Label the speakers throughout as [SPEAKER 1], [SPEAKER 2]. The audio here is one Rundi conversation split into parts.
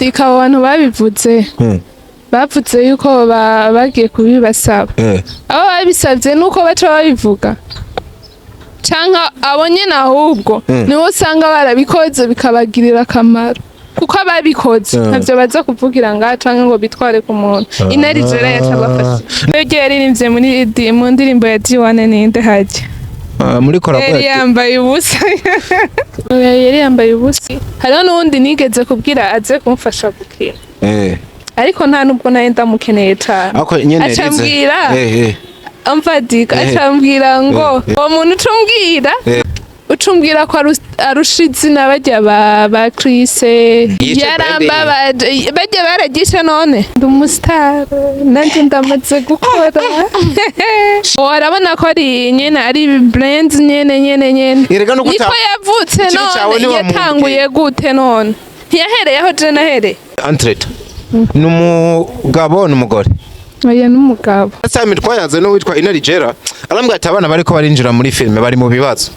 [SPEAKER 1] Dika, abo bantu babivuze, bavuze yuko bagiye kubibasaba. Abo babisabye nuko baca babivuga, canke abo nyene ahubwo nibo usanga barabikoze bikabagirira akamaro, kuko ababikoze ntavyo baza kuvugira ngaha canke ngo bitware ku muntu. Inarijera yaca abafashe. Iyo yaririmbye mu ndirimbo ya D1, ninde hajya?
[SPEAKER 2] Ah, muri collabo.
[SPEAKER 1] Yari yambaye ubusa, yari yambaye ubusa. Hariho n'uwundi nigeze kubwira aze kumfasha gukina, ariko nta nubwo nawe ndamukeneye cane.
[SPEAKER 2] Ako nyene
[SPEAKER 1] Aca
[SPEAKER 2] Lize.
[SPEAKER 1] ambwira, amfadika, acambwira ngo uwo muntu ucumbwira, ucumbwira ko arusha izina barya ba Chris.
[SPEAKER 2] Yice.
[SPEAKER 1] Yarambabaje, barya baragishe. None ndi umustar, nanje ndamaze gukora. Arabona ko ari nyene, ari brand nyene nyene nyene.
[SPEAKER 2] Erega nuko
[SPEAKER 1] Niko yavutse.
[SPEAKER 2] Ikibi cawe
[SPEAKER 1] None
[SPEAKER 2] ntiwamubwiye.
[SPEAKER 1] yatanguye gute? None ntiyahereye aho je nahereye?
[SPEAKER 2] Entreta ni umugabo n'umugore?
[SPEAKER 1] Oya, n'umugabo.
[SPEAKER 2] Sami twayaze n'uwitwa Inarijera, arambwira ati abana bariko barinjira muri filime bari mu bibazo,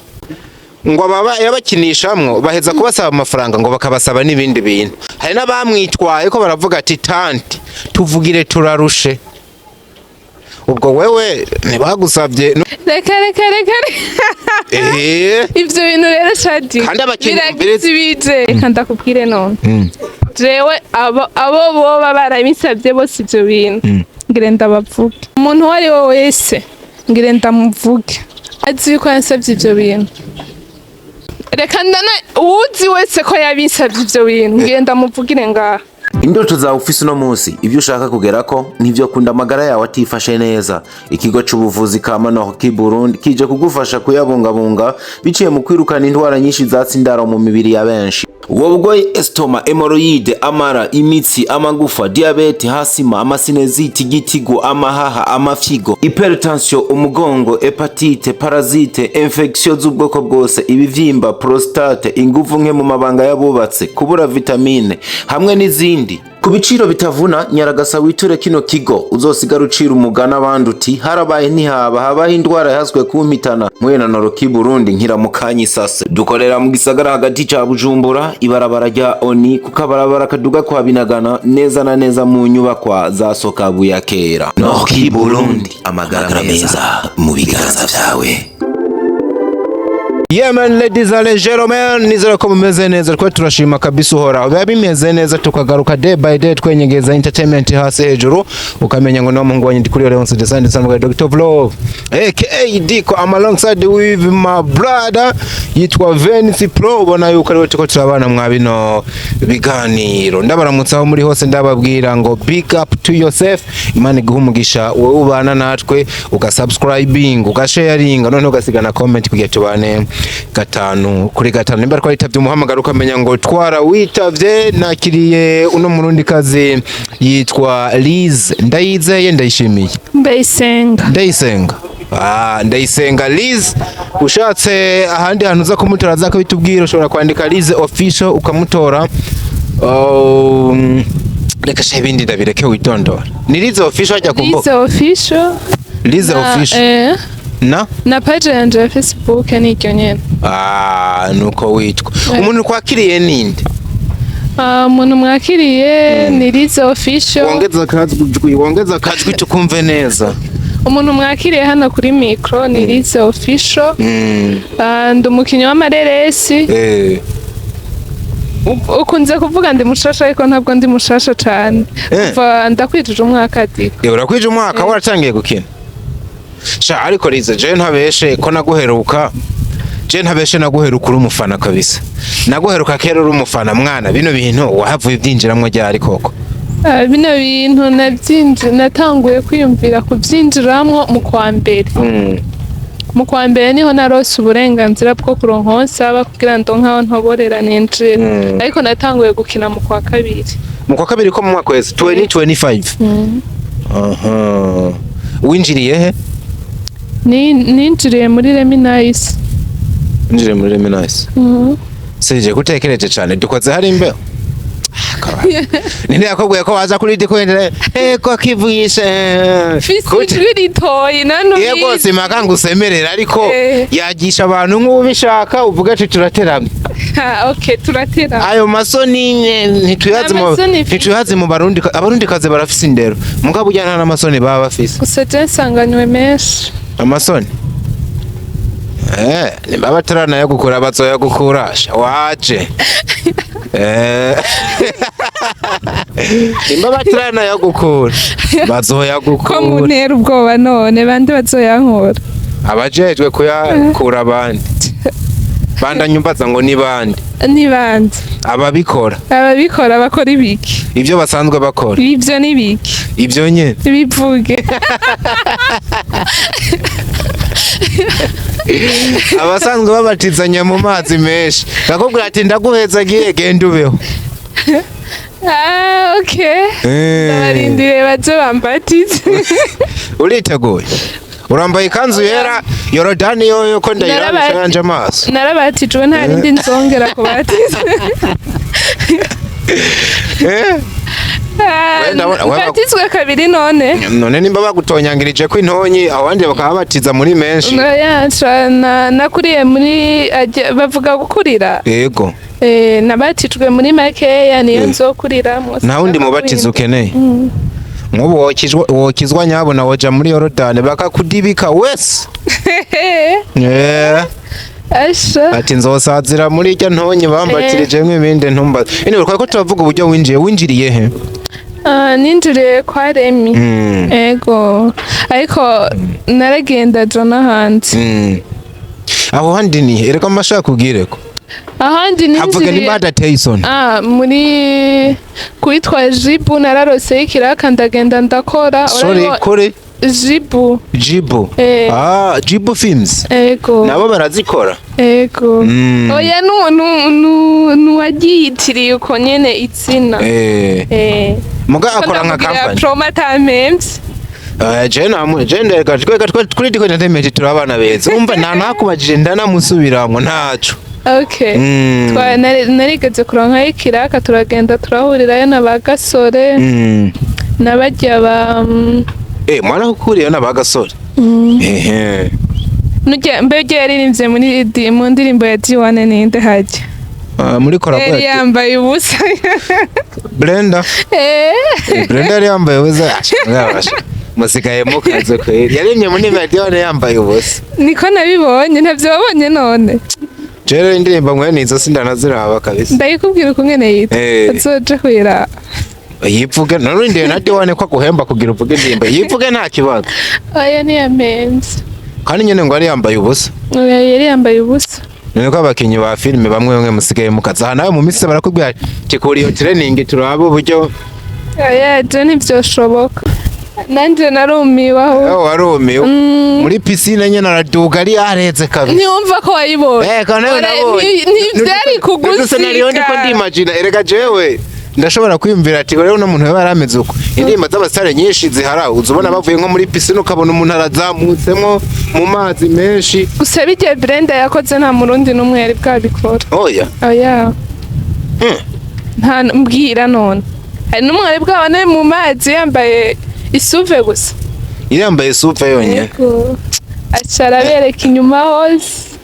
[SPEAKER 2] ngo ababa yabakinishamwo baheza kubasaba amafaranga, ngo bakabasaba n'ibindi bintu. Hari n'abamwitwaye ko baravuga ati: "Tanti, tuvugire, turarushe." Ubwo wewe ntibagusabye?
[SPEAKER 1] Reka, reka, reka, reka. Ivyo bintu rero, Shadi,
[SPEAKER 2] Kandi abakinyi
[SPEAKER 1] biragisibije. Reka ndakubwire none, jewe abo boba barabisabye bose ivyo bintu, ngire ndabavuge. Umuntu uwo ari we wese, ngire ndamuvuge, azi yuko yansabye ivyo bintu. Reka ndana uwuzi wese ko yabisabye ivyo bintu, ngire ndamuvugire ngaha.
[SPEAKER 3] Indoto zawe ufise uno munsi, ibyo ushaka kugerako, ntivyo kunda amagara yawe atifashe neza. Ikigo c'ubuvuzi ka Manoki Burundi kije kugufasha kuyabungabunga biciye mu kwirukana indwara nyinshi zatsa indaro mu mibiri ya benshi. Ubwo burwayi: estomac, hémorroïdes, amara, imitsi, amagufa, diabète, asthme, amasinusite, igitigo, amahaha, amafyigo, hypertension, umugongo, hépatite, parasite, infection z'ubwoko bwose, ibivyimba, prostate, inguvu nke mu mabanga y'abubatse, kubura vitamine hamwe n'izindi, ku biciro bitavuna. Nyaragasa, witure kino kigo, uzosigara ucira umugani abandi uti: "Harabaye ntihaba, habaho indwara yahaswe kumpitana." Muye na Noroki Burundi nkiramukanya isase. Dukorera mu gisagara hagati ca Bujumbura, ibarabara rya Oni, ku kabarabara kaduga kwa Binagana, neza na neza mu nyubakwa za Sokabu ya kera. Noroki Burundi, amagara meza mu biganza vyawe.
[SPEAKER 2] Yeah man, ladies and gentlemen, nizera ko mumeze neza. Twe turashima kabisa Uhoraho, biba bimeze neza, tukagaruka day by day twenyegeza entertainment hasi hejuru, ukamenya ngo no mungu wanyu ndi kuri Leonce Design ndetse Dr. Vlog aka Diko. I'm alongside with my brother yitwa Venice Pro, ubona yuko ariwe tuko turabana mwa bino biganiro. Ndabaramutsa aho muri hose, ndababwira ngo big up to yourself. Imana iguhe umugisha wowe ubana natwe, ugasubscribing, ugasharinga, noneho ugasiga na comment kugira tubane gatanu kuri gatanu. Nimba twaritabye umuhamagaro, ukamenya ngo twara witavye. Nakiriye uno murundi kazi yitwa Liz Ndayizeye, Ndayishimiye.
[SPEAKER 1] Ndayisenga.
[SPEAKER 2] Ndayisenga. Ah, Ndayisenga Liz. Ushatse ahandi hantu uza kumutora, aza kubitubwira. Ushobora kwandika Liz Official ukamutora. Reka sha, ibindi ndabireke witondora. Ni Liz Official ajya kumbuga.
[SPEAKER 1] Lize Official.
[SPEAKER 2] Liz
[SPEAKER 1] Na,
[SPEAKER 2] Official. Na
[SPEAKER 1] na page yanje ya Facebook ni iryo nyene.
[SPEAKER 2] Ah, nuko witwa. Umuntu kwakiriye ninde?
[SPEAKER 1] Ah, umuntu mwakiriye ni Lize Official.
[SPEAKER 2] Wongeza akajwi, wongeza akajwi tukumve neza.
[SPEAKER 1] Umuntu mwakiriye hano kuri micro ni Lize Official. Ah, ndi umukinnyi w'amareresi. Ukunze kuvuga ndi mushasha, ariko ntabwo ndi mushasha cane. Kuva ndakwijije umwaka ati.
[SPEAKER 2] Urakwije umwaka waratangiye gukina sha. Ariko Lize, je ntabeshe ko naguheruka, je ntabeshe, naguheruka uri umufana kabisa. Naguheruka kera uri umufana mwana. Bino bintu wahavuye ubyinjiramwo ryari koko?
[SPEAKER 1] Ah, bino bintu natanguye kwiyumvira kubyinjiramwo mu kwa mbere. Mu kwa mbere niho narose uburenganzira bwo kuronka aho nsaba kugira ndonke aho ntoborera ninjira, ariko natanguye gukina mu kwa kabiri.
[SPEAKER 2] Mu kwa kabiri ko mu mwaka wese 2025. Aha, winjiriye he?
[SPEAKER 1] Ninjiriye muri Reminisce.
[SPEAKER 2] Winjiriye muri Reminisce. Sije gutekereje cyane, dukoze hari imbeho. Ninde yakubwiye ko waza kuri dikwendere eko kivugisha?
[SPEAKER 1] Mfise
[SPEAKER 2] Kuki?
[SPEAKER 1] ijwi ritoyi none.
[SPEAKER 2] Yego.
[SPEAKER 1] Ubizi.
[SPEAKER 2] Simaka ngo usemerere, ariko yagisha abantu nk'ubishaka uvuga ati turateramye.
[SPEAKER 1] Ha, okay, turatera.
[SPEAKER 2] Ayo masoni ntituyazi mu
[SPEAKER 1] Amasoni mfise.
[SPEAKER 2] Ntituyazi mu Barundi. Abarundi kazi barafise indero, mugabo ujyana n'amasoni baba bafise.
[SPEAKER 1] Gusa je nsanganywe menshi.
[SPEAKER 2] Amasoni nimba bataranayagukura bazoyagukura sha waje. Nimba bataranayagukura
[SPEAKER 1] Ko
[SPEAKER 2] bazoyagukura.
[SPEAKER 1] Muntera ubwoba none, bande bazoyankura?
[SPEAKER 2] Abajejwe kuyakura abandi bandanye umbaza ngo ni bande?
[SPEAKER 1] Ni bande?
[SPEAKER 2] Ababikora.
[SPEAKER 1] Ababikora bakora ibiki?
[SPEAKER 2] Ibyo basanzwe bakora.
[SPEAKER 1] Ibyo ni biki?
[SPEAKER 2] Ibyo nyene.
[SPEAKER 1] Bivuge.
[SPEAKER 2] Abasanzwe babatizanya mu mazi menshi bakubwira ati ndaguhezagiye, genda ubeho.
[SPEAKER 1] Ah, okay. Ndabarindiriye baze bambatize.
[SPEAKER 2] Uriteguye? Urambaye ikanzu yera? Yorodani yoyo ko ndayirabisha yanje amaso.
[SPEAKER 1] Narabatijwe, nta rindi nzongera kubatiza. Ah, mbatizwe kabiri none?
[SPEAKER 2] None nimba bagutonyangirije ko intonyi, abandi bakaba batiza muri menshi.
[SPEAKER 1] Oya, nakuriye muri bavuga gukurira.
[SPEAKER 2] Yego.
[SPEAKER 1] Nabatijwe muri makeya, niyo nzokuriramwo.
[SPEAKER 2] Nta wundi mubatizo ukeneye. Nk'ubu wokizwa nyabona woja muri Yorodani bakakudibika wese.
[SPEAKER 1] Asha.
[SPEAKER 2] Ati nzosazira muri irya ntonyi bambatirijemwo ibindi ntumbaze. Anyway, twari ko turavuga uburyo winjiye. Winjiriye he?
[SPEAKER 1] Ah, ninjiriye kwa Remi. Ego, ariko naragenda jo n'ahandi.
[SPEAKER 2] Aho handi ni he? Erega mashaka kubwireko.
[SPEAKER 1] Ahandi
[SPEAKER 2] Havuga
[SPEAKER 1] ninjiriye
[SPEAKER 2] nimba hadateye isoni.
[SPEAKER 1] Ah, muri kwitwa Jibu nararoseyo ikiraka, ndagenda ndakora.
[SPEAKER 2] Sorry, kuri
[SPEAKER 1] Jibu.
[SPEAKER 2] Jibu?
[SPEAKER 1] Eh.
[SPEAKER 2] Ah, Jibu Films.
[SPEAKER 1] Ego.
[SPEAKER 2] Nabo barazikora.
[SPEAKER 1] Ego. Oya, nuwagiyitiriye uko nyene izina.
[SPEAKER 2] Muga akora nka
[SPEAKER 1] Ndamubwira
[SPEAKER 2] company.
[SPEAKER 1] Promo atampemvye.
[SPEAKER 2] Je namu je ndeka twe kuri Diko Entertainment turi abana beza. Umva nta nakubajije ndanamusubiramwo ntaco.
[SPEAKER 1] Okay. Narigeze kuronkayo ikiraka, turagenda turahurirayo na ba Gasore na barya ba
[SPEAKER 2] Mwana kukuriyo na bagasore. Ehe.
[SPEAKER 1] Nujya mbe ujya yaririmbye mu ndirimbo ya D1 ninde hajya?
[SPEAKER 2] Ah, muri collabo
[SPEAKER 1] Yari
[SPEAKER 2] ya
[SPEAKER 1] yambaye ubusa.
[SPEAKER 2] Brenda. Brenda yari yambaye ubusa. Asha, musigaye mukaze kweri. Yaremye muri ya D1 yambaye ubusa.
[SPEAKER 1] Niko nabibonye, ntavyo wabonye none?
[SPEAKER 2] Jere indirimbo mwene izo sindanaziraba kabisa.
[SPEAKER 1] Ndayikubwira ukungene yitwa. Azoja kuyiraba.
[SPEAKER 2] Yivuge none ndiye na D1 ko aguhemba kugira uvuge indirimbo. Yivuge nta kibazo.
[SPEAKER 1] Oya, ntiyamenze.
[SPEAKER 2] Kandi nyene ngo yari yambaye ubusa.
[SPEAKER 1] Oya, yari yambaye ubusa.
[SPEAKER 2] None ko abakinyi ba filime bamwe bamwe musigaye mukaza. Aha nawe mu minsi barakubwira ati kuri iyo training turabe uburyo.
[SPEAKER 1] Oya, je ntivyoshoboka, nanje narumiwe aho.
[SPEAKER 2] Oh, warumiwe. Muri piscine nyene araduga ari yareze kabisa.
[SPEAKER 1] Ntiwumva ko wayibonye?
[SPEAKER 2] Ko nawe nabonye.
[SPEAKER 1] Ntivyari
[SPEAKER 2] Nuduse nariyo ndiko
[SPEAKER 1] kugusiga.
[SPEAKER 2] ndimagina. Erega jewe ndashobora kwiyumvira ati rero uno muntu yaba yarameze uko. Indirimbo z'abasare nyinshi zihara uzubona bavuye nko muri piscine, ukabona umuntu arazamutsemwo mu mazi menshi.
[SPEAKER 1] Gusa bijya Brenda yakoze nta murundi n'umwe yari bwabikora.
[SPEAKER 2] Oya.
[SPEAKER 1] Oya. Nta mbwira none hari n'umwe yari bwabone mu mazi yambaye isuve gusa?
[SPEAKER 2] Yambaye supe yonyene.
[SPEAKER 1] Yego. Aca arabereka inyuma hose.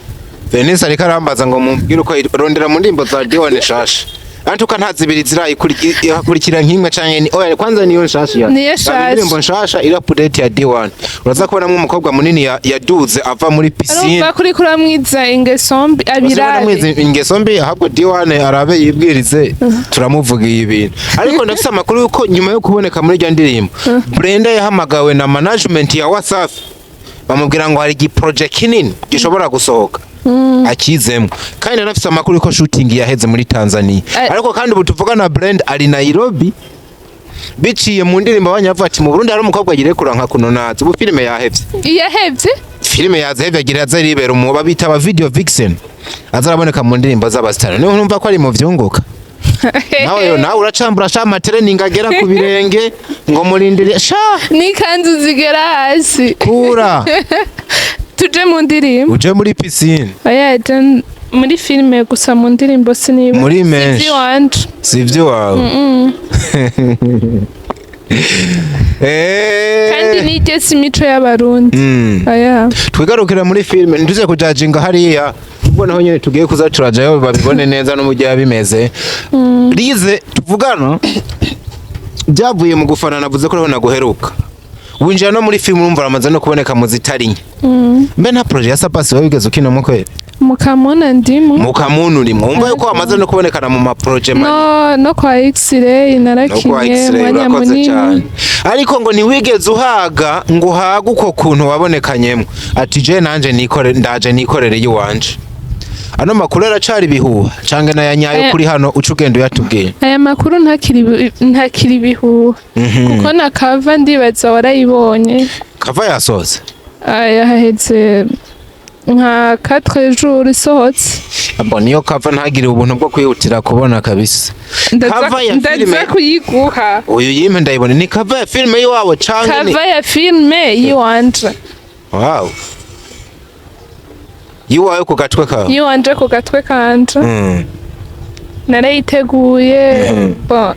[SPEAKER 2] Venise ariko arambaza ngo mumbwire uko rondera mu ndirimbo za Dione shasha. Antuka nta zibiri zirayikurikira nk'imwe canke ni oya, kwanza niyo nshasha ya.
[SPEAKER 1] Niyo nshasha.
[SPEAKER 2] Indirimbo nshasha iri update ya D1. Uraza kubonamwo umukobwa munini yaduze ava muri piscine.
[SPEAKER 1] Arumva kuri kuramwiza ingeso mbi abirabe.
[SPEAKER 2] Mwizi ingeso mbi, ahubwo D1 arabe yibwirize turamuvugiye ibintu. Ariko ndafise amakuru yuko nyuma yo kuboneka muri iryo ndirimbo, Brenda yahamagawe na management ya Wasafi, bamubwira ngo hari igiprojet kinini gishobora gusohoka akizemo, kandi narafise amakuru yuko shooting yaheze muri Tanzania. Ariko kandi ubu tuvugana Brenda ari Nairobi, biciye mu ndirimbo abanyavuga ati mu Burundi hari umukobwa agiye nka kuno nazi. Ubu filime yahevye.
[SPEAKER 1] Yahevye?
[SPEAKER 2] Filime yazihevye, agira aze ribera umuba bita aba video vixen, azaraboneka mu ndirimbo z'abasitari. Niyo numva ko ari mu vyunguka. Nawe yo nawe uracambura sha, amatraining agera ku birenge ngo murindire sha.
[SPEAKER 1] N'ikanzu zigera hasi.
[SPEAKER 2] Kura.
[SPEAKER 1] Tuje mu ndirimbo.
[SPEAKER 2] Uje muri piscine.
[SPEAKER 1] Oya, je Muri filime gusa, mu ndirimbo siniba.
[SPEAKER 2] Muri menshi.
[SPEAKER 1] Ivy'iwanje.
[SPEAKER 2] Si iby'iwawe.
[SPEAKER 1] Kandi nigeze imico y'Abarundi. Aya.
[SPEAKER 2] Twigarukira muri filime, ntuze kujajinga hariya, ubwo naho nyene tugiye kuza turajayo babibone neza no mu gihe bimeze. Rize tuvugana byavuye mu gufana, navuze ko ariho naguheruka winjira no muri filime, urumva uramaze no kuboneka mu zitari nke. Mbe nta projet ya Sapasi wabigeze ukinamo kweli?
[SPEAKER 1] Mukamuna ndimu.
[SPEAKER 2] Mukamunu urimwo, wumva yuko wamaze no kubonekana mu ma projet manini.
[SPEAKER 1] No kwa X-ray
[SPEAKER 2] No kwa
[SPEAKER 1] narakinye
[SPEAKER 2] X-ray,
[SPEAKER 1] umwanya
[SPEAKER 2] urakoze
[SPEAKER 1] munini.
[SPEAKER 2] cyane, ariko ngo ntiwigeze uhaga ngo uhage uko kuntu wabonekanyemo, ati je nanje nikore, ndaje nikorere iwanje. Ano makuru aracari ibihuha canke naya nyayo? Kuri hano uca ugenda uyatubwiye.
[SPEAKER 1] Aya makuru ntakiri ibihuha, kuko na cover ndibaza warayibonye.
[SPEAKER 2] Cover yasohotse?
[SPEAKER 1] Aya, haheze nka 4 jours isohotse.
[SPEAKER 2] Abo niyo cover ntagire ubuntu bwo kwihutira kubona kabisa. Cover ya
[SPEAKER 1] Ndaza
[SPEAKER 2] filime.
[SPEAKER 1] kuyiguha.
[SPEAKER 2] Uyu yimpe ndayibona, ni cover ya filime y'iwabo canke ni
[SPEAKER 1] Cover ya filime yiwanje.
[SPEAKER 2] Wow, yiwawe ku gatwe kawe?
[SPEAKER 1] Yiwanje ku gatwe kanje. Narayiteguye. Bon,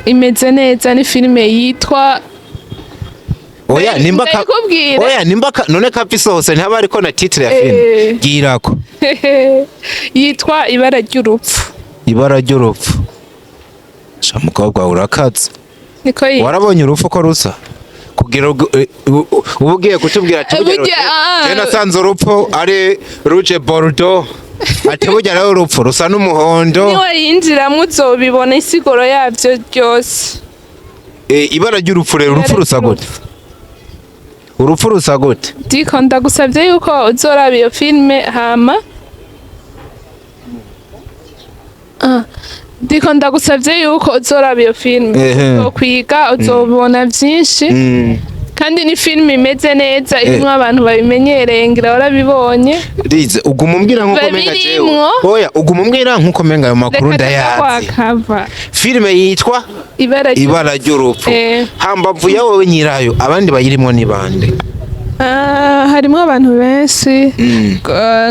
[SPEAKER 1] imeze neza, ni filime yitwa
[SPEAKER 2] Oya, nimba ka
[SPEAKER 1] Ndayikubwira.
[SPEAKER 2] Oya, nimba ka none cover isohotse ntaba ariko na titre ya filime? Girako.
[SPEAKER 1] Yitwa Ibara ry'Urupfu.
[SPEAKER 2] Ibara ry'Urupfu. Sha mukobwa, urakaze.
[SPEAKER 1] Niko yitwa.
[SPEAKER 2] Warabonye urupfu ko rusa kugira ubu ugiye kutubwira ati burya
[SPEAKER 1] Burya, ah.
[SPEAKER 2] je nasanze urupfu ari rouge bordeaux, ati burya rero urupfu rusa n'umuhondo.
[SPEAKER 1] Niwayinjiramwo uzobibona isiguro yavyo ryose.
[SPEAKER 2] Ibara ry'Urupfu rero, urupfu
[SPEAKER 1] Ibara
[SPEAKER 2] rusa gute? Urupfu rusa gute?
[SPEAKER 1] Diko, ndagusavye yuko uzoraba iyo filime hama. Diko, ndagusavye yuko uzoraba iyo filime. Uzokwiga, uzobona vyinshi. Kandi ni filime imeze neza, irimwo abantu babimenyereye, ngira warabibonye.
[SPEAKER 2] Rize, uguma umbwira nkuko menga jewe.
[SPEAKER 1] Babirimwo.
[SPEAKER 2] Oya, uguma umbwira nkuko menga ayo makuru
[SPEAKER 1] Reka
[SPEAKER 2] ndayazi.
[SPEAKER 1] cover.
[SPEAKER 2] Filime yitwa
[SPEAKER 1] Ibara
[SPEAKER 2] Ibara ry'Urupfu. Hambavu ya wowe nyirayo, abandi bayirimwo ni bande?
[SPEAKER 1] Ah, harimwo abantu benshi.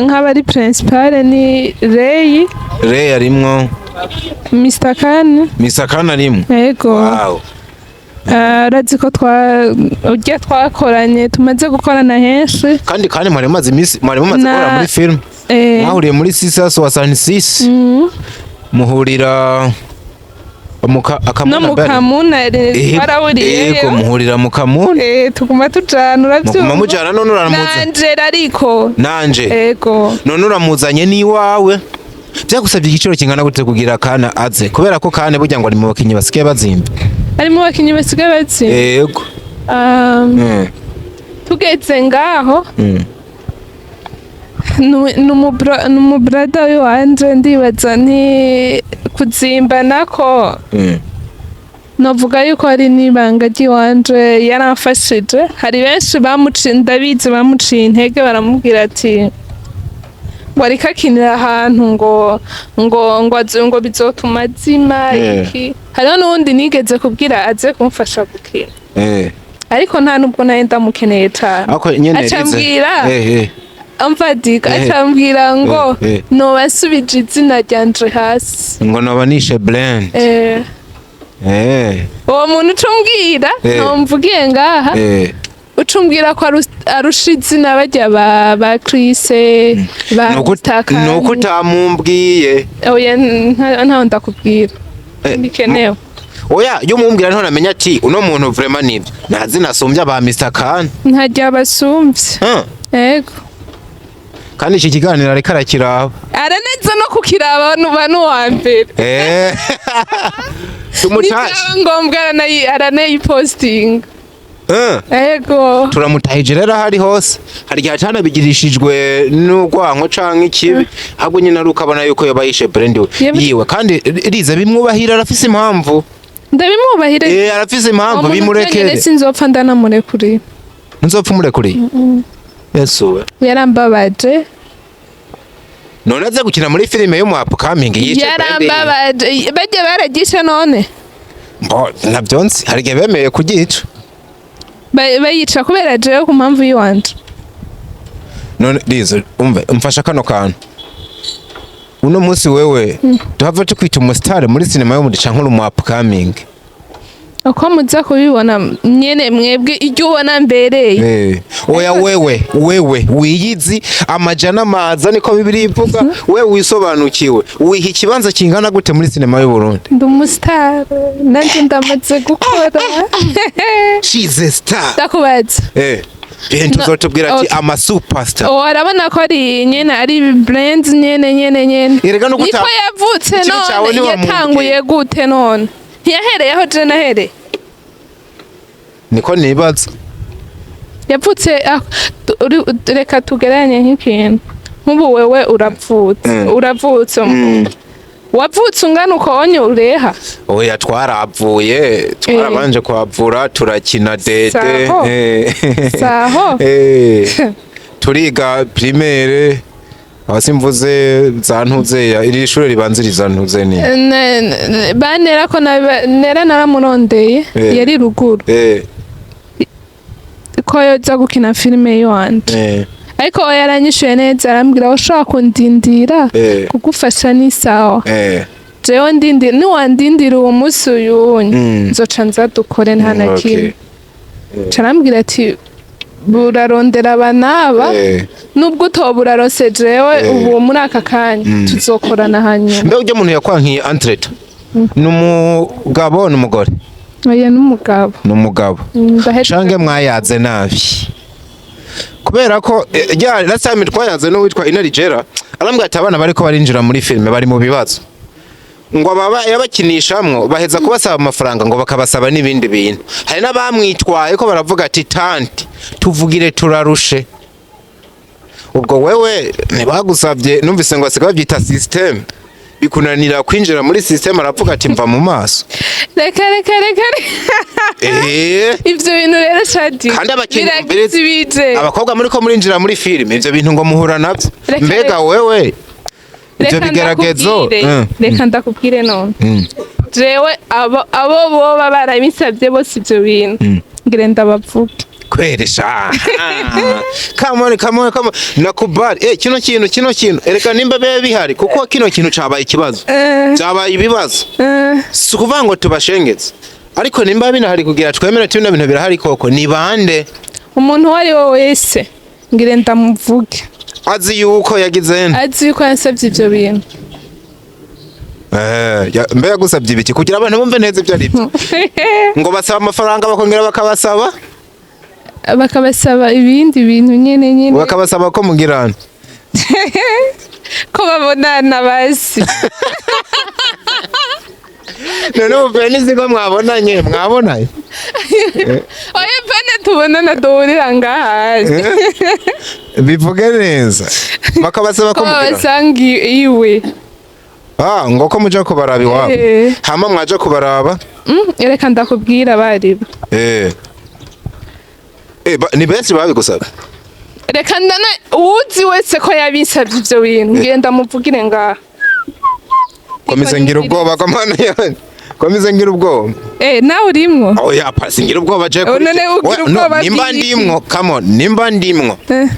[SPEAKER 1] Nk'abari principale ni Ray.
[SPEAKER 2] Ray arimwo.
[SPEAKER 1] Mr. Khan.
[SPEAKER 2] Mr. Khan arimwo?
[SPEAKER 1] Yego.
[SPEAKER 2] Wow.
[SPEAKER 1] Ah, urazi ko twa urya twakoranye, tumaze gukorana henshi.
[SPEAKER 2] Kandi mwari mumaze iminsi, mwari mumaze guhura muri film. Mwahuriye muri Sisas wa San Sis, muhurira muka
[SPEAKER 1] No
[SPEAKER 2] akamuna
[SPEAKER 1] mu
[SPEAKER 2] bari.
[SPEAKER 1] Kamuna twarahuriyeyo.
[SPEAKER 2] Yego, muhurira mu Kamuna.
[SPEAKER 1] Tuguma tujana,
[SPEAKER 2] muguma
[SPEAKER 1] uravyumva.
[SPEAKER 2] Mujana, none uramuza
[SPEAKER 1] Nanje ariko.
[SPEAKER 2] Nanje.
[SPEAKER 1] Ego.
[SPEAKER 2] None uramuzanye n'iwawe, byagusabye igiciro kingana gute kugira kana aze? Kubera ko kane burya ngo ari mu bakinyi basigaye bazimba.
[SPEAKER 1] Ari mu bakinyi basigaye batsinda?
[SPEAKER 2] Yego.
[SPEAKER 1] Tugeze ngaho, ni umubrada w'iwanje, ndibaza ni kuzimba nako. Novuga yuko ari n'ibanga ry'iwanje, yaramfashije. Hari benshi bamuciye, ndabizi, bamuciye intege, baramubwira ati ngo ariko akinira ahantu ngo bizotuma azima. Iki, hariho n'uwundi nigeze kubwira aze kumfasha gukina, ariko nta nubwo nari ndamukeneye cane.
[SPEAKER 2] Ako nyene
[SPEAKER 1] Aca
[SPEAKER 2] Rize.
[SPEAKER 1] ambwira, amvadika, acambwira ngo noba nsubije izina ryanje hasi.
[SPEAKER 2] Ngo noba nishe brand.
[SPEAKER 1] Uwo muntu ucumbwira, ntumvugiye ngaha, ucumbwira ko arusha izina barya ba Chris, ba Mr.
[SPEAKER 2] Nuko utamumbwiye.
[SPEAKER 1] Oya, ntaho ndakubwira, bikenewe.
[SPEAKER 2] Oya, iyo umumbwira nto namenya ati uno muntu vraiment nibyo nta zina asumbya ba Mr. Khan.
[SPEAKER 1] Ntarya basumbye. Yego.
[SPEAKER 2] Kandi iki kiganiro ariko arakiraba.
[SPEAKER 1] Araneza no kukiraba, nuba n'uwa mbere.
[SPEAKER 2] Tumutashe.
[SPEAKER 1] Nibyaba ngombwa aranayipostinga. Yego.
[SPEAKER 2] Turamutahije rero aho ari hose. Hari igihe acanabigirishijwe n'urwanko canke ikibi, ahubwo nyine ari ukabona yuko yoba yishe brand we yiwe. Kandi Rize, bimwubahira, arafise impamvu.
[SPEAKER 1] Ndabimwubahire.
[SPEAKER 2] Arafise impamvu.
[SPEAKER 1] Uwo muntu
[SPEAKER 2] Bimurekere.
[SPEAKER 1] twenyine sinzopfa ndanamurekuriye.
[SPEAKER 2] Ntuzopfa umurekuriye? Yesu we!
[SPEAKER 1] Yarambabaje.
[SPEAKER 2] None aze gukina muri filime yo mu upcoming yice brand yiwe.
[SPEAKER 1] Yarambabaje, bajya baragishe none.
[SPEAKER 2] Mbo, ntabyo nzi, hari igihe bemeye kugica.
[SPEAKER 1] Bayica kubera jewe, ku mpamvu y'iwanje.
[SPEAKER 2] None Lizo, umve, umfasha kano kantu. Uno munsi wewe tuhava tukwita umusitari muri sinema yo muri canke uri umu upcoming?
[SPEAKER 1] Uko muza kubibona nyene mwebwe, iryo ubona mbereye.
[SPEAKER 2] Oya, wewe wiyizi amajana amaza, niko Bibiri ivuga. Wewe wisobanukiwe, wiha ikibanza kingana gute muri sinema y'u Burundi?
[SPEAKER 1] Ndi umusitari nanje, ndamaze gukora.
[SPEAKER 2] She's a star.
[SPEAKER 1] Ndakubaza.
[SPEAKER 2] Bientôt uzotubwira ati
[SPEAKER 1] Okay.
[SPEAKER 2] ama superstar.
[SPEAKER 1] Oh, arabona ko ari nyene, ari brand nyene nyene nyene.
[SPEAKER 2] Erega nuko
[SPEAKER 1] Niko yavutse.
[SPEAKER 2] Ikibi cawe
[SPEAKER 1] None
[SPEAKER 2] ntiwamubwiye.
[SPEAKER 1] yatanguye gute? None ntiyahereye aho je nahereye?
[SPEAKER 2] Niko nibaza.
[SPEAKER 1] Yavutse reka tugereranye nk'ikintu nk'ubu: wewe uravutse, uravutse, wavutse ungana uko onye ureha?
[SPEAKER 2] Oya, twaravuye, twarabanje kuhavura, turakina dede.
[SPEAKER 1] Saho. Saho.
[SPEAKER 2] Turiga primaire, aho simvuze za ntuze ya iri shure ribanziriza ntuze ni
[SPEAKER 1] Banera ko nera naramurondeye. Yari ruguru ko yoza gukina filime yiwanje, ariko we yaranyishuye neza, arambwira: ushobora kundindira, kugufasha ni sawa. Jewe ndindira, niwandindira uwo munsi uyunye, nzoca nza dukore, nta na kimwe. Ca arambwira ati: burarondera aba n'aba, nubwo utoba urarose jewe ubu muri aka kanya, tuzokorana hanyuma.
[SPEAKER 2] Mbe ujya muntu yakwankiye entreta ni umugabo, ni umugore?
[SPEAKER 1] Oya, n'umugabo.
[SPEAKER 2] Ni umugabo.
[SPEAKER 1] Ndahejeje.
[SPEAKER 2] Canke mwayaze nabi, kubera ko rya last time twayaze n'uwitwa Inarijera, arambwira ati abana bariko barinjira muri filime bari mu bibazo, ngo baba yabakinishamwo baheza kubasaba amafaranga, ngo bakabasaba n'ibindi bintu. Hari n'abamwitwaye ko baravuga ati: tanti tuvugire, turarushe. Ubwo wewe ntibagusabye? Numvise ngo basigaye babyita system, bikunanira kwinjira muri system, aravuga ati: mva mu maso.
[SPEAKER 1] Reka, reka, reka, reka. Ivyo bintu rero, shadi,
[SPEAKER 2] Kandi abakinyi
[SPEAKER 1] biragize ibije.
[SPEAKER 2] Abakobwa muri ko murinjira muri filime, ivyo bintu ngo muhura navyo.
[SPEAKER 1] Reka,
[SPEAKER 2] Mbega
[SPEAKER 1] reka.
[SPEAKER 2] wewe ivyo
[SPEAKER 1] Reka
[SPEAKER 2] bigeragezo?
[SPEAKER 1] ndakubwire. Reka ndakubwire none. Jewe abo boba barabisabye bose ivyo bintu, ngire ndabavuge.
[SPEAKER 2] Kweresha, come on, come on, come on, nakubali. Kino kintu ereka nimba bibe bihari, kuko kino kintu cabaye ikibazo, byabaye ibibazo. Si ukuvuga ngo tubashengeze, ariko nimba binahari kugira twemere tubino bintu birahari koko, ni bande?
[SPEAKER 1] Umuntu uwo ari we wese, ngire ndamuvuge.
[SPEAKER 2] Azi yuko yagize nde?
[SPEAKER 1] Azi yuko yansabye ivyo bintu.
[SPEAKER 2] Mbe yagusabye ibiki, kugira abantu bumve neza ibyo ari byo? Ngo basaba amafaranga, bakongera bakabasaba?
[SPEAKER 1] Bakabasaba ibindi bintu nyene nyene.
[SPEAKER 2] Bakabasaba ko mugirana?
[SPEAKER 1] Ko babonana basi.
[SPEAKER 2] None ubu nizi ko mwabonanye, mwabonanye?
[SPEAKER 1] Oya, pane tubonana, duhurira ngaha.
[SPEAKER 2] Bivuge neza, bakabasaba
[SPEAKER 1] ko
[SPEAKER 2] ko mugirana?
[SPEAKER 1] Babasanga iwe.
[SPEAKER 2] Ah, ngo ko muja kubaraba iwabo?
[SPEAKER 1] Eh.
[SPEAKER 2] Hama mwaja kubaraba?
[SPEAKER 1] Reka ndakubwira baribo.
[SPEAKER 2] Ni benshi babigusaba?
[SPEAKER 1] Reka ndana uwuzi wese ko yabisabye ivyo bintu, ngenda muvugire ngaha.
[SPEAKER 2] Komeza ngira ubwoba ko mana yanjye, komeza ngira ubwoba.
[SPEAKER 1] Nawe urimwo?
[SPEAKER 2] Oya, pasi ngira ubwoba je kuri
[SPEAKER 1] None ugira
[SPEAKER 2] Oya, no,
[SPEAKER 1] ubwoba
[SPEAKER 2] nimba
[SPEAKER 1] bw'iki?
[SPEAKER 2] ndimwo, come on, nimba ndimwo,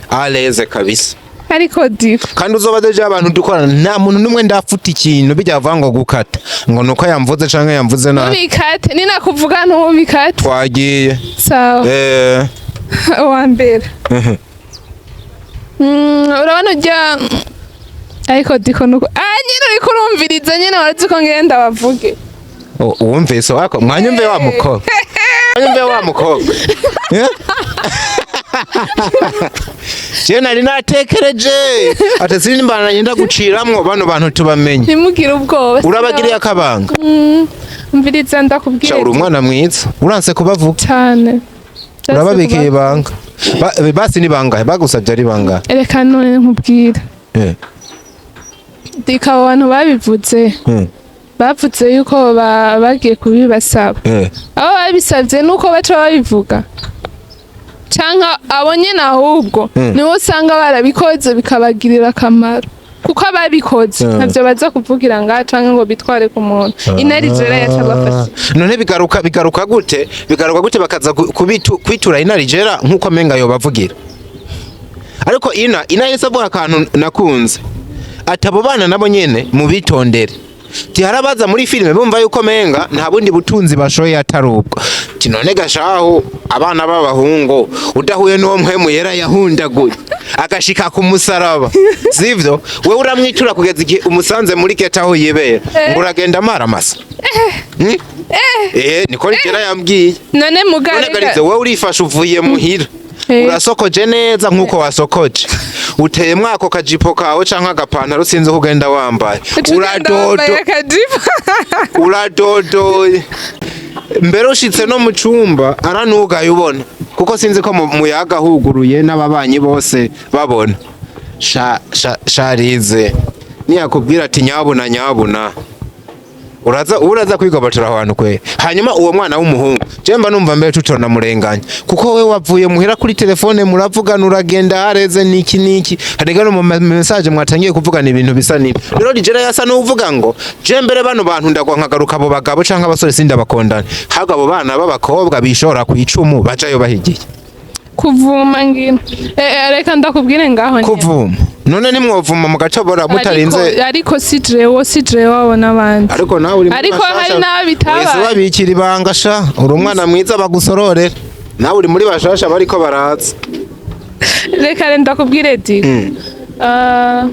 [SPEAKER 2] aleze kabisa.
[SPEAKER 1] Ariko difu.
[SPEAKER 2] Kandi uzoba deje abantu dukorana, nta muntu n'umwe ndafuta ikintu bijya bavuga ngo gukata, ngo nuko yamvuze canke yamvuze nabi.
[SPEAKER 1] Ntubikate, ninakuvuga ntubikate.
[SPEAKER 2] Twagiye.
[SPEAKER 1] Sawa. Uwa mbere, urabona ujya, ariko diko nuko nyine uriko urumviriza nyine, warazi ko ngenda bavuge.
[SPEAKER 2] Uwumvise wako mwanyumve wa mukobwa, mwanyumve wa mukobwa. Eh? Je nari natekereje ati sinimba ngenda guciramwo bano bantu tubamenye.
[SPEAKER 1] Ntimugire ubwoba.
[SPEAKER 2] Urabagiriye akabanga.
[SPEAKER 1] Umviriza
[SPEAKER 2] Sha,
[SPEAKER 1] ndakubwira.
[SPEAKER 2] uri umwana mwiza, uranse kubavuga.
[SPEAKER 1] Cyane.
[SPEAKER 2] Urababikiye ibanga. Basi ni bangahe bagusabye? Ari bangahe?
[SPEAKER 1] Reka none nkubwire. Dika, abo bantu babivuze, bavuze yuko bagiye kubibasaba. Abo babisabye nuko baca babivuga, canke abo nyene ahubwo nibo usanga barabikoze bikabagirira akamaro, kuko ababikoze ntavyo baza kuvugira ngaha canke ngo bitware ku muntu. Inarijera yaca abafasha.
[SPEAKER 2] None bigaruka gute, bakaza kwitura inarijera nk'uko amenga yobavugira? Ariko ina yahise avuga akantu nakunze, ati abo bana nabo nyene mubitondere. Ti harabaza muri filime bumva yuko menga nta bundi butunzi bashoye atari ubwo. Ti none gashahu, abana b'abahungu udahuye n'uwo mpwemu yera yahundaguye agashika ku musaraba, sivyo? Wewe uramwitura kugeza igihe umusanze muri ghetto aho yibera, ngo uragenda amaramasa. Hmm? Eh, niko Rigera yambwiye.
[SPEAKER 1] None
[SPEAKER 2] None
[SPEAKER 1] mugabo
[SPEAKER 2] Garize, wowe urifashe, uvuye muhira, urasokoje neza nk'uko wasokoje, uteye mwako kajipo kawe canke agapantaro, sinzi uko ugenda wambaye, uradodo,
[SPEAKER 1] akajipo.
[SPEAKER 2] Uradodoye mbere, ushitse no mu cumba aranugaye ubona, kuko sinzi ko muyaga huguruye n'ababanyi bose babona. Sha sha sharize niyakubwira ati nyabuna nyabuna, uraza kwigobotora aho hantu kwe. Hanyuma uwo mwana w'umuhungu, je mba numva mbere tutona murenganya, kuko we wavuye muhira, kuri telefone muravugana, uragenda hareze niki niki, harega no mu message mwatangiye kuvugana ibintu bisa nibi. Rero Ligera yasa n'uvuga ngo je mbere bano bantu ndagwa nkagaruka, abo bagabo canke abasore sindabakondana, ahubwo abo bana b'abakobwa bishora ku icumu bajayo bahigiye.
[SPEAKER 1] Kuvuma ngino. Reka ndakubwire ngaho nyene.
[SPEAKER 2] Kuvuma none nimwovuma mugacobora mutarinze?
[SPEAKER 1] Ariko si jewe abo n'abandi.
[SPEAKER 2] Ariko nawe uri muri
[SPEAKER 1] Ariko
[SPEAKER 2] bashasha.
[SPEAKER 1] hari n'abo bitabaye.
[SPEAKER 2] Wese babikira ibanga sha, uri umwana mwiza bagusororera, nawe uri muri bashasha bariko baraza.
[SPEAKER 1] Reka rero ndakubwire di. Ah,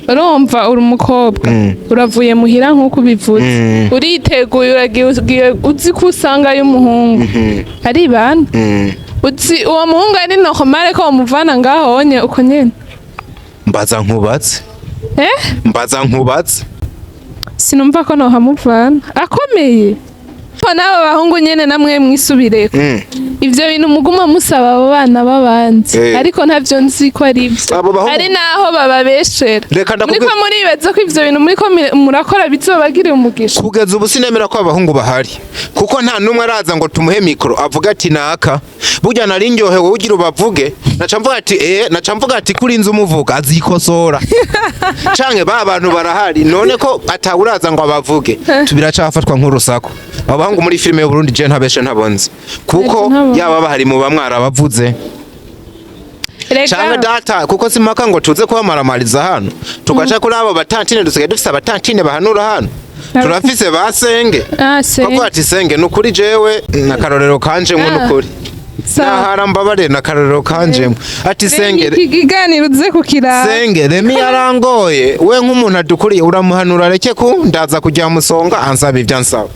[SPEAKER 1] urumva uri umukobwa, uravuye muhira nk'uko ubivuze, uriteguye, uragiye, ugiye uzi ko usangayo umuhungu ari bana, uzi uwo muhungu ari normal ko bamuvana ngaho onye uko nyene?
[SPEAKER 2] Mbaza nkubatse.
[SPEAKER 1] Eh.
[SPEAKER 2] Mbaza nkubatse.
[SPEAKER 1] Sinumva ko nohamuvana akomeye ko n'abo bahungu nyene namwe mwisubireko. Ivyo bintu muguma musaba abo bana b'abandi, ariko ntavyo nzi ko ari ivyo.
[SPEAKER 2] Abo bahungu-
[SPEAKER 1] Hari naho bababeshera.
[SPEAKER 2] Reka ndakubwira-
[SPEAKER 1] Muriko muribaza ko ivyo bintu muriko murakora bizobagirira umugisha?
[SPEAKER 2] Kugeza ubu sinemera ko abahungu bahari, kuko nta n'umwe araza ngo tumuhe mikoro avuga ati naka burya nari ndyohewe ugira ubavuge. Naca mvuga ati kuri inzu umuvuga azikosora, canke ba bantu barahari. None ko atawuraza ngo abavuge, tubiracafatwa nk'urusaku. Abo bahungu muri filime y'Uburundi, je ntabeshe, ntabonze, kuko
[SPEAKER 1] Ntabonze.
[SPEAKER 2] yaba bahari muba mwarabavuze.
[SPEAKER 1] Rega
[SPEAKER 2] Canke data, kuko simpaka ngo tuze kubamaramariza hano, tugaca kuri abo batantine. Dusigaye dufise abatantine bahanura hano, turafise ba senge.
[SPEAKER 1] Ah, senge.
[SPEAKER 2] Bavuga ati senge nukuri, jewe nakarorero kanjemwo. Nukuri.
[SPEAKER 1] Sawa.
[SPEAKER 2] Nahara mbabare, nakarorero kanjemwo, ati senge
[SPEAKER 1] Iki kiganiro uze kukiraba.
[SPEAKER 2] Senge Remi yarangoye, we nk'umuntu adukuriye uramuhanura areke ku ndaza kujya musonga ansaba ibyo ansaba.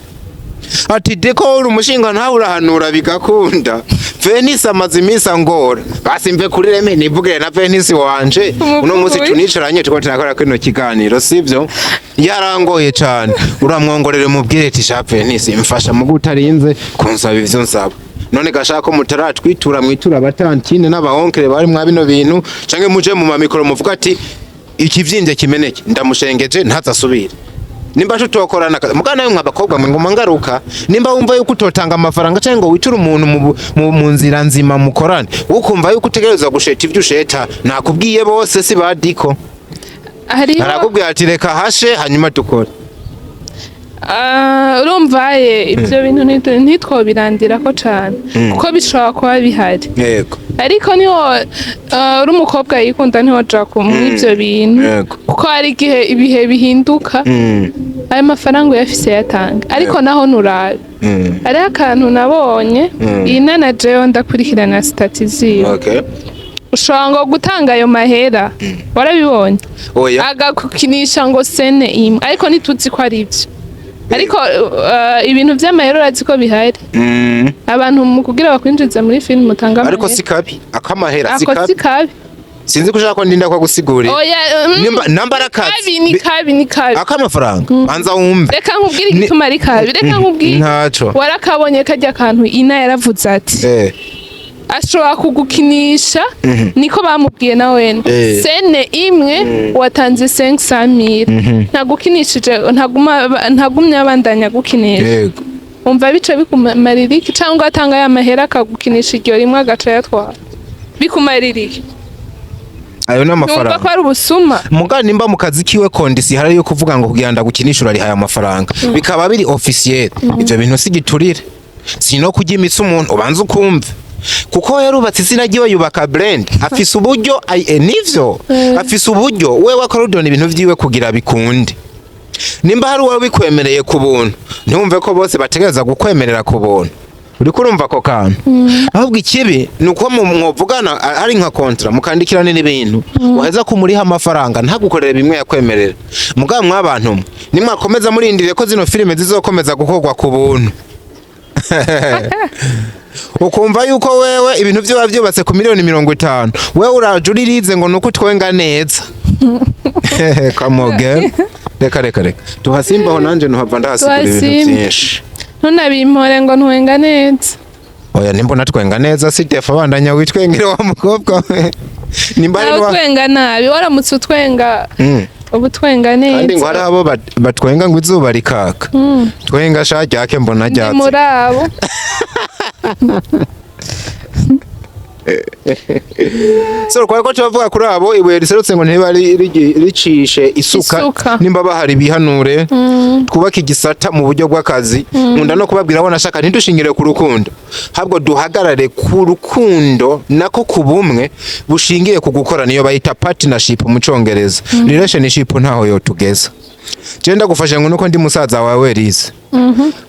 [SPEAKER 2] Ati deko uri umushinga ntawe urahanura bigakunda. Venisi amaze iminsi angora, basi mve kuri Remi nivugire na Venisi wanje uno munsi tunicaranye tuko turakora kino kiganiro, sivyo? Yarangoye cane, uramwongorere mubwire ati sha Venisi, mfasha mugu utarinze kunsaba ivyo nsaba. None gashaka ko mutaratwitura, mwitura abatantine n'abaonkere bari mwa bino bintu, canke muje mu mamikoro muvuga ati ikivyimbye kimeneke, ndamushengeje ntazasubire. Nimba tutokorana mugana nawe mwabakobwa mwe ngoma ngaruka, nimba wumva yuko utotanga amafaranga cyangwa ngo witure umuntu mu nzira nzima mukorane, ukumva yuko utegerezwa gusheta ivyo usheta, nakubwiye bose si badiko.
[SPEAKER 1] Hariho
[SPEAKER 2] Arakubwira ati reka hashe hanyuma dukore.
[SPEAKER 1] Ah, urumva ye ibyo bintu ntitwobirandirako cane, kuko bishobora kuba bihari. Ariko niho uri umukobwa yikunda, ntiwoja muri ivyo bintu, kuko hari igihe ibihe bihinduka. Ayo mafaranga uyafise yatanga, ariko naho nurabe. Hariho akantu nabonye iyi nana, jewe ndakurikirana statut ziwe. Ushobora ngo gutanga ayo mahera, warabibonye?
[SPEAKER 2] Oya.
[SPEAKER 1] Agakukinisha ngo scène imwe, ariko ntituzi ko ari ivyo. Ariko ibintu vy'amahera urazi ko bihari. Abantu mu kugira bakwinjize muri filime utanga
[SPEAKER 2] Ariko
[SPEAKER 1] amahera.
[SPEAKER 2] si kabi akamahera si
[SPEAKER 1] Ako
[SPEAKER 2] kabi.
[SPEAKER 1] si kabi.
[SPEAKER 2] Sinzi ko ushaka ko ndinda kwa gusigurira.
[SPEAKER 1] Oya.
[SPEAKER 2] Namba ari akazi.
[SPEAKER 1] Kabi ni kabi ni kabi.
[SPEAKER 2] Akamafaranga, banza wumve.
[SPEAKER 1] Reka nkubwire igituma ari kabi, reka nkubwire.
[SPEAKER 2] Ntaco.
[SPEAKER 1] Warakabonye karya kantu ina yaravuze ati ashobora kugukinisha, niko bamubwiye na wene. Scène imwe watanze 500,000, ntagukinishije, ntagumye abandanya gukinisha. Umva bice bikumarira iki? Cyangwa atanga ya mahera akagukinisha iryo rimwe agaca yatwara, bikumarira iki?
[SPEAKER 2] Ayo ni
[SPEAKER 1] Numva
[SPEAKER 2] amafaranga.
[SPEAKER 1] ko ari ubusuma.
[SPEAKER 2] Muga nimba mu kazi kiwe condition hari yo kuvuga ngo kugira ndagukinisha urariha aya mafaranga, bikaba biri officiel, ivyo bintu si giturire, si no kurya imitsi umuntu. Ubanza ukumve Kuko yarubatse izina ryiwe, yubaka brand, afise uburyo nivyo, afise uburyo wewe akorodona ibintu vyiwe kugira bikunde. Nimba hari uwo bikwemereye ku buntu, ntiwumve ko bose bategereza gukwemerera ku buntu. Uriko urumva ako kantu? Ahubwo ikibi ni uko mwovugana ari nka contrat, mukandikirana n'ibintu, waheza kumuriha amafaranga ntagukorere bimwe yakwemerera. Mugabo mwabantu mwe, nimwakomeza murindiriye ko zino filime zizokomeza gukorwa ku buntu, ukumva yuko wewe ibintu vyoba vyubatse ku miliyoni 50, wewe uraje uririze ngo nuko utwenga neza. Come on girl, reka reka reka tuhasimbaho, nanje ntuhava ndahasigura ibintu
[SPEAKER 1] Tuhasimbe.
[SPEAKER 2] vyinshi.
[SPEAKER 1] Ntunabimpore ngo ntwenga neza.
[SPEAKER 2] Oya, nimbona twenga neza si defa, bandanya witwengere wa mukobwa we, nimba ari
[SPEAKER 1] Nawe utwenga nabi, waramutse utwenga uba utwenga neza.
[SPEAKER 2] Kandi ngo hari abo batwenga ngo izuba rikaka. Twenga sha, ryake mbona
[SPEAKER 1] Ndi
[SPEAKER 2] ryatse.
[SPEAKER 1] muri abo.
[SPEAKER 2] So twari ko turavuga kuri abo ibuye riserutse ngo ntiba ricishe isuka.
[SPEAKER 1] Isuka.
[SPEAKER 2] Nimba bahari bihanure, twubake igisata mu buryo bw'akazi. Nkunda no kubabwira abo nashaka, ntidushingire ku rukundo, ahubwo duhagarare ku rukundo nako ku bumwe bushingiye ku gukora, niyo bayita partnership mu Congereza. Relationship ntaho yotugeza. Je ndagufashe ngo nuko ndi musaza wawe Rize,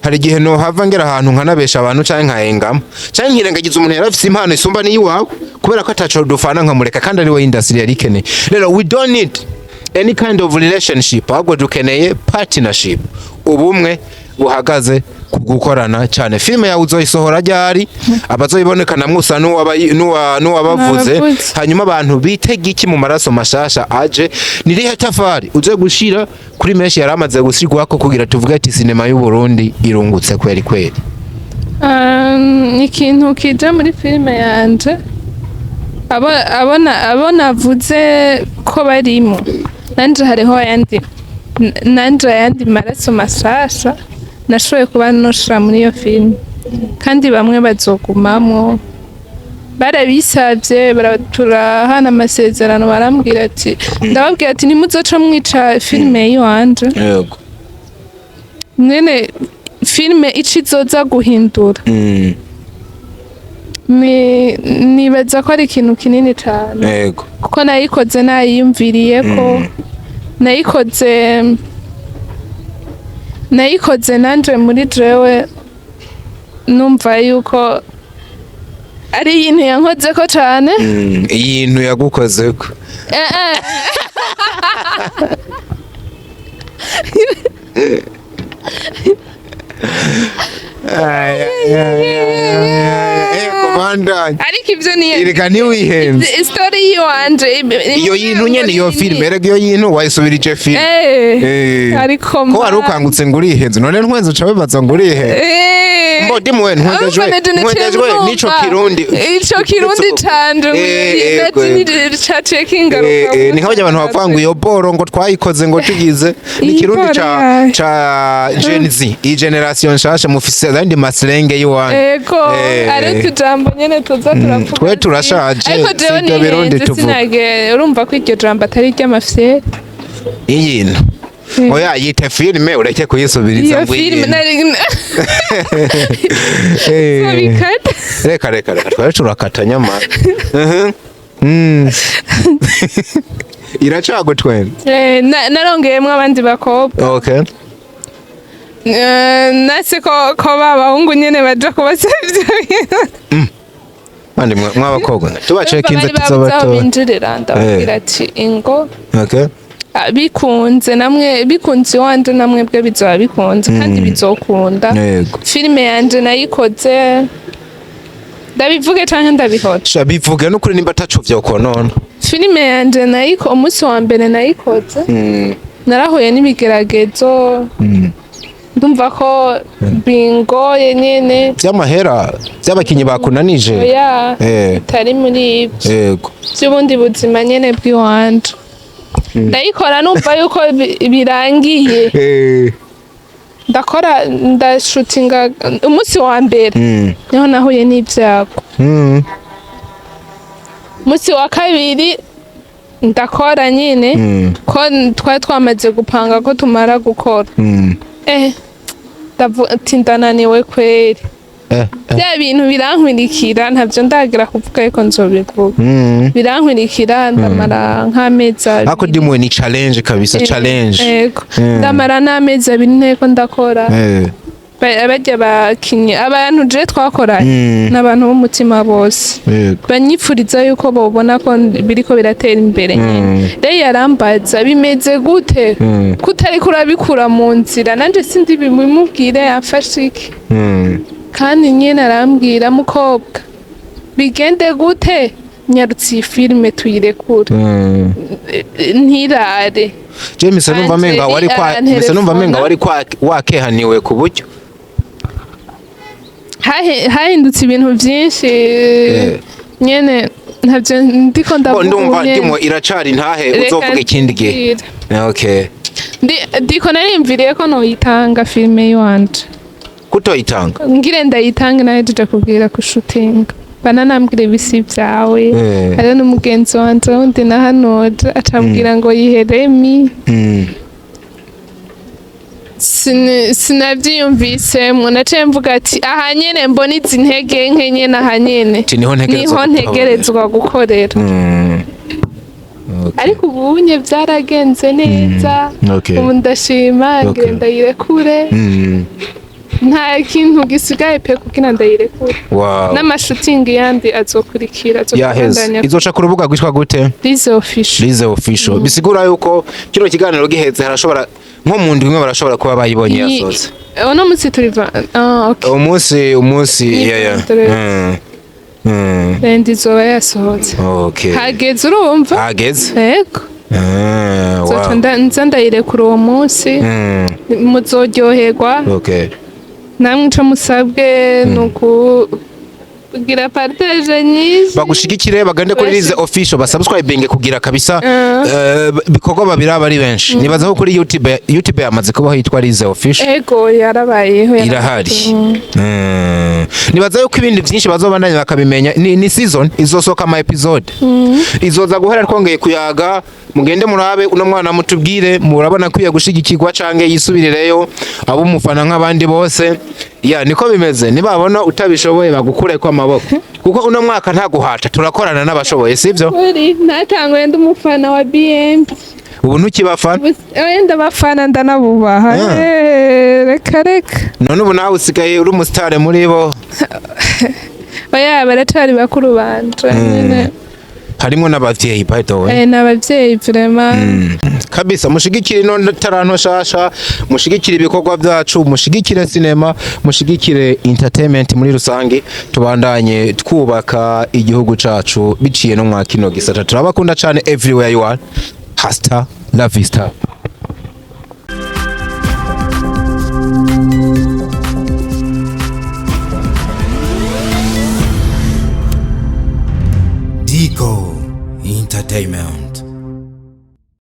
[SPEAKER 2] hari igihe nohava ngera ahantu nkanabesha abantu canke nkahengama canke nkirengagiza umuntu yari afise impano isumba n'iyiwawe kubera ko ataco dufana, nkamureka kandi ari we industry yari ikeneye. Rero we don't need any kind of relationship, ahubwo dukeneye partnership, ubumwe buhagaze ku gukorana cyane. Filime yawe uzoyisohora ryari? Abazoyiboneka namwe usa n'uwabavuze.
[SPEAKER 1] N'abavuze.
[SPEAKER 2] Hanyuma abantu bitega iki mu maraso mashasha aje? Ni rihe tafari uze gushira kuri menshi yari amaze gushirwako kugira tuvuge ati sinema y'u Burundi irungutse kweri kweri?
[SPEAKER 1] Ikintu kije muri filime yanje, abo navuze ko barimo, nanje hariho ayandi, nanje ayandi maraso mashasha nashoboye kuba noshira muri iyo filime, kandi bamwe bazogumamwo, barabisavye, turahana amasezerano, barambwira ati, ndababwira ati ntimuzoca mwica filime yiwanje. Mwene filime ico izoza guhindura, nibaza ko ari ikintu kinini cane, kuko nayikoze nayiyumviriye ko nayikoze nanje muri jewe numva yuko ari ibintu yankozeko cane.
[SPEAKER 2] Iyintu yagukozeko?
[SPEAKER 1] Eh, eh.
[SPEAKER 2] Kubandanya.
[SPEAKER 1] Ariko ivyo ni
[SPEAKER 2] Erega ntiwihenze.
[SPEAKER 1] Story yiwanje.
[SPEAKER 2] Iyo yintu nyene, iyo filime, erega iyo yintu wayisubirije filime.
[SPEAKER 1] Ariko
[SPEAKER 2] ko wari ukangutse ngo urihenze, none ntwenze uca wibaza ngo urihenze. Mbo dimuwe ntwengejwe ntwengejwe n'ico Kirundi.
[SPEAKER 1] Ico Kirundi canje caciye kingaruka.
[SPEAKER 2] Ni nk'abarya abantu bavuga ngo iyo boro ngo twayikoze ngo tugize ni
[SPEAKER 1] Iyi
[SPEAKER 2] Kirundi
[SPEAKER 1] boro
[SPEAKER 2] ca
[SPEAKER 1] yayo.
[SPEAKER 2] ca Gen Z, iyi generation nshasha, mufise ayandi maslenge y'iwanyu.
[SPEAKER 1] Ego. Ari utujambo nyene tuza turavuga.
[SPEAKER 2] Twe turashaje,
[SPEAKER 1] ariko jewe
[SPEAKER 2] si ibyo Birundi
[SPEAKER 1] nihenze.
[SPEAKER 2] tuvuga.
[SPEAKER 1] Sinage urumva ko iryo jambo atari iry'amafyeri.
[SPEAKER 2] Iyintu oya, yite filime ureke kuyisubiriza.
[SPEAKER 1] Iyo
[SPEAKER 2] Ngo
[SPEAKER 1] filime
[SPEAKER 2] iyintu.
[SPEAKER 1] nari bikata.
[SPEAKER 2] Reka reka reka, twari turakata nyamara. Iracagutwenza.
[SPEAKER 1] Narongeyemwo abandi bakobwa. Nase ko ba bahungu nyene baja kubasaba ivyo bintu.
[SPEAKER 2] Bandi mw'abakobwa tubacekinze.
[SPEAKER 1] Bari babuze aho
[SPEAKER 2] tuzobatora.
[SPEAKER 1] binjirira, ndababwira ati ingo. Bikunze namwe, bikunze iwanje, namwe bwe bizoba bikunze kandi bizokunda. Filime yanje nayikoze, ndabivuge canke ndabihora?
[SPEAKER 2] Sha, bivuge n'ukuri nimba ataco vyokonona.
[SPEAKER 1] Filime yanje nayiko, umunsi wa mbere nayikoze narahuye n'ibigeragezo, ndumva ko bingoye nyene.
[SPEAKER 2] Vy'amahera, vy'abakinyi bakunanije?
[SPEAKER 1] Oya, bitari muri ibyo, by'ubundi buzima nyene bw'iwanje. Ndayikora numva yuko birangiye. Ndakora, ndashutinga, umunsi wa mbere niho nahuye n'ibyago. Umunsi wa kabiri ndakora nyine, ko twari twamaze gupanga ko tumara gukora. Ndavuga ati ndananiwe kweri. Bya bintu birankwirikira, ntabyo ndagira kuvuga ariko nzobivuga. Birankwirikira, ndamara nk'amezi 2.
[SPEAKER 2] Ako dimwe ni challenge kabisa, challenge.
[SPEAKER 1] Yego, ndamara n'amezi 2 nteko ndakora. Barya bakinyi, abantu je twakoranye, n'abantu b'umutima bose, banyipfuriza yuko bobona ko biriko biratera imbere nyene. Rero yarambaza: "Bimeze gute kutariko urabikura mu nzira?" Nanje sindi bimubwire, yamfashe iki? Kandi nyene arambwira: "Mukobwa, bigende gute? Nyarutse iyi filime tuyirekure, ntirare."
[SPEAKER 2] Je mise numva menga wari kwa
[SPEAKER 1] Angeli
[SPEAKER 2] mise numva menga
[SPEAKER 1] arantelefona.
[SPEAKER 2] wari kwa wakehaniwe ku buryo.
[SPEAKER 1] Hahindutse ibintu byinshi nyene, ntabyo ndiko
[SPEAKER 2] Bo
[SPEAKER 1] ndavuga
[SPEAKER 2] ndumva
[SPEAKER 1] ubu nyene.
[SPEAKER 2] ndimo iracari ntahe.
[SPEAKER 1] Reka
[SPEAKER 2] Uzovuga ikindi gihe.
[SPEAKER 1] mbwire.
[SPEAKER 2] Okay.
[SPEAKER 1] Ndiko narimviriye ko noyitanga filime yiwanje.
[SPEAKER 2] Kutoyitanga?
[SPEAKER 1] Ngire ndayitanga, nahejeje kubwira ku shooting, bananambwira ibisi byawe. Hariho n'umugenzi wanje wundi nahanuje, acambwira ngo yiheremi. Sinavyiyumvisemwo, naciye mvuga ati: "Aha nyene mbona izi ntege nke nyene, aha nyene
[SPEAKER 2] Ati niho ntegerezwa
[SPEAKER 1] niho
[SPEAKER 2] gukorera.
[SPEAKER 1] ntegerezwa gukorera." Ariko ubunye byaragenze neza. Ubu ndashima, ngire ndayirekure. Nta kintu gisigaye pe kugira ndayirekure. N'ama shooting yandi azokurikira,
[SPEAKER 2] Yaheze.
[SPEAKER 1] azokubandanya.
[SPEAKER 2] Izoca ku rubuga rwitwa gute?
[SPEAKER 1] Lize Official.
[SPEAKER 2] Lize Official. Bisigura yuko kino kiganiro giheze, harashobora nko mu ndwi imwe barashobora kuba bayibonye yasohotse.
[SPEAKER 1] Uno munsi turi ah, okay.
[SPEAKER 2] Umunsi
[SPEAKER 1] Ni
[SPEAKER 2] yeah.
[SPEAKER 1] vendredi. Rendi izoba yasohotse. Hageze, urumva?
[SPEAKER 2] Hageze.
[SPEAKER 1] Yego. Nzoca nza ndayirekura uwo munsi. Muzoryoherwa. Namwe ico musabwe ni ukugira partage nyinshi.
[SPEAKER 2] Bagushigikire, bagende kuri Lize Official, basubscribing kugira kabisa bikorwa babiraba ari benshi. Nibaza ko kuri YouTube yamaze kubaho yitwa Lize Official.
[SPEAKER 1] Ego, yarabayeho.
[SPEAKER 2] Irahari. Nibaza yuko ibindi byinshi bazobandanya bakabimenya. Ni season izosohoka, ama episode izoza guhera twongeye kuyaga. Mugende murabe uno mwana, mutubwire murabona kwiye gushigikirwa canke yisubirireyo abo umufana nk'abandi bose. Ya, niko bimeze, nibabona utabishoboye bagukureko amaboko, kuko uno mwaka nta guhata, turakorana n'abashoboye, sivyo?
[SPEAKER 1] Uri natanguye ndi umufana wa BMP.
[SPEAKER 2] Ubu ntukibafana?
[SPEAKER 1] Wenda abafana ndanabubaha. Reka reka.
[SPEAKER 2] None ubu nawe usigaye uri umusitare muri bo?
[SPEAKER 1] Oya, baracari bakuru banje nyene.
[SPEAKER 2] Harimwo n'abavyeyi, by the way.
[SPEAKER 1] Ni abavyeyi vraiment.
[SPEAKER 2] Kabisa, mushigikire ino taranto shasha, mushigikire ibikorwa byacu, mushigikire sinema, mushigikire entertainment muri rusange, tubandanye twubaka igihugu cacu biciye no mwa kino gisata. Turabakunda cane everywhere you are. Hasta la vista.
[SPEAKER 4] Dico Entertainment.